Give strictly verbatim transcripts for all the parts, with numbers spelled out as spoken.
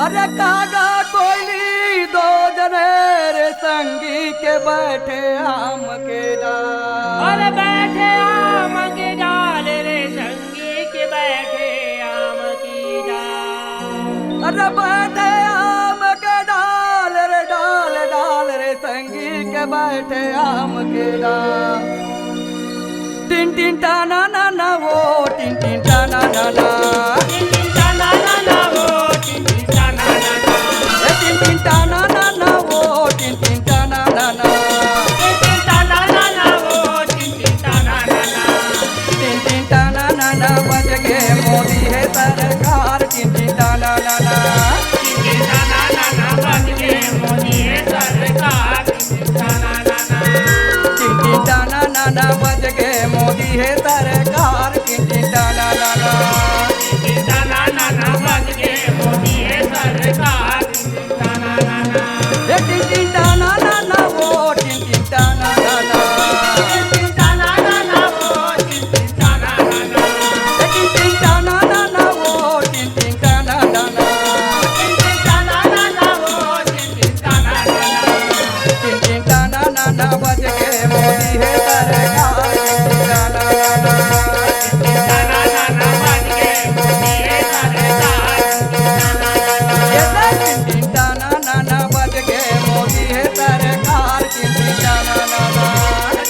अरे कागा कोयली दो जने रे संगी के बैठे आम के डाल। अरे बैठे आम के डाल रे संगी के बैठे आम की डाल। अरे बैठे आम के डाल रे डाल डाल रे संगी के बैठे आम के डाल। टिन टिन टाना ना ना वो टिन टिन टाना ना ना। टिन टिन टाना ना ना वो टिन टिन टाना ना ना। ए टिन टिन टाना ना ना वो टिन टिन टाना ना ना। टिन टिन टाना ना ना वो टिन टिन टाना ना ना। टिन टिन टाना ना ना बज गे मोदी हे सरकार टिन टिन टाना ना ना। टिन टिन टाना ना ना बज गे मोदी हे सरकार। टिन टिन टाना ना ना बज गे मोदी हे सरकार टिन टिन टाना ना ना। टिन टिन टाना ना ना बज गे मोदी हे सरकार टिन टिन टाना ना ना। ए टिन टिन टाना ना ना वो टिन टिन टाना ना ना। टिन टिन टाना ना ना वो टिन टिन टाना ना ना। ए टिन टिन टाना ना ना वो टिन टिन टाना ना ना। टिन टिन टाना ना ना वो टिन टिन टाना ना ना। टिन टिन टाना ना ना बज गे मोदी हे सरकार टिन टिन टाना ना ना। टिन टिन टाना ना ना बज गे मोदी हे सरकार टिन टिन टाना ना ना। ये टिन टिन टाना ना ना बज गे मोदी हे सरकार टिन टिन टाना ना ना।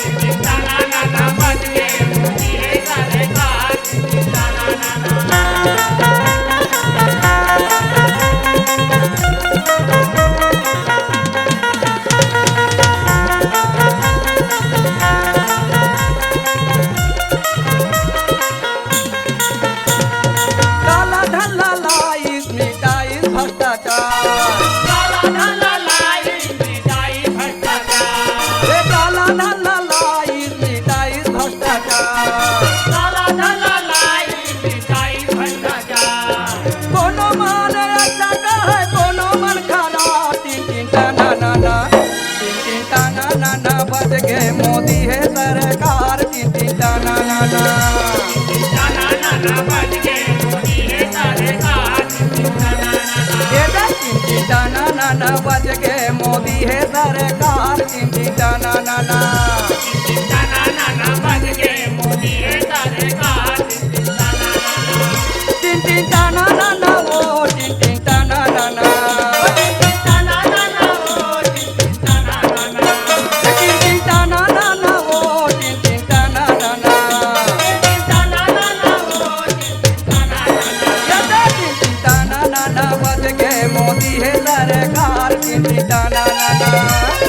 टिन टिन टाना ना ना बज गे मोदी हे सरकार। काला धन ला लाइस मिटाइस भ्रष्टाचार। काला धन ला लाइस मिटाइस भ्रष्टाचार। ए काला धन ला लाइस मिटाइस भ्रष्टाचार। काला धन ला लाइस मिटाइस भ्रष्टाचार। कोनो मन अच्छा कहे कोनो मन खराब टिन टिन टाना ना ना। टिन टिन टाना ना ना बज गे मोदी हे सरकार टिन टिन टाना ना ना। टिन टिन टाना ना ना बज गे मोदी हे सरकार टिन टिन टाना ना ना। ये टिन टिन टाना ना ना बज गे मोदी हे सरकार टिन टिन टाना ना ना। टिन टिन टाना ना ना बज गे मोदी हे सरकार टिन टिन टाना ना ना। टिन टिन टाना ना ना वो टिन टिन टाना ना ना। टिन टिन टाना ना ना वो टिन टिन टाना ना ना। टिन टिन टाना ना ना वो टिन टिन टाना ना ना। टिन टिन टाना ना ना वो टिन टिन टाना ना ना। ये टिन टिन टाना ना ना बज गे मोदी हे सरकार टिन टिन टाना ना ना।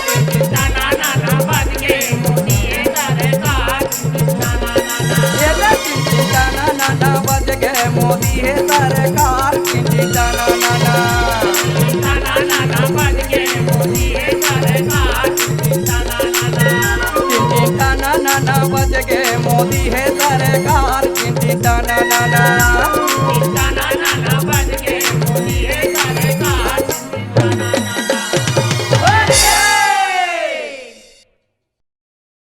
टिन टिन टाना ना ना बज गे मोदी हे सरकार। ये टिन टिन टाना ना ना बज गे मोदी हे सरकार टिन टिन टाना ना ना। टिन टिन टाना ना ना बज गे मोदी हे सरकार टिन टिन टाना ना ना। टिन टिन टाना ना ना बज गे मोदी हे सरकार टिन टिन टाना ना ना। टिन टिन टाना ना ना बज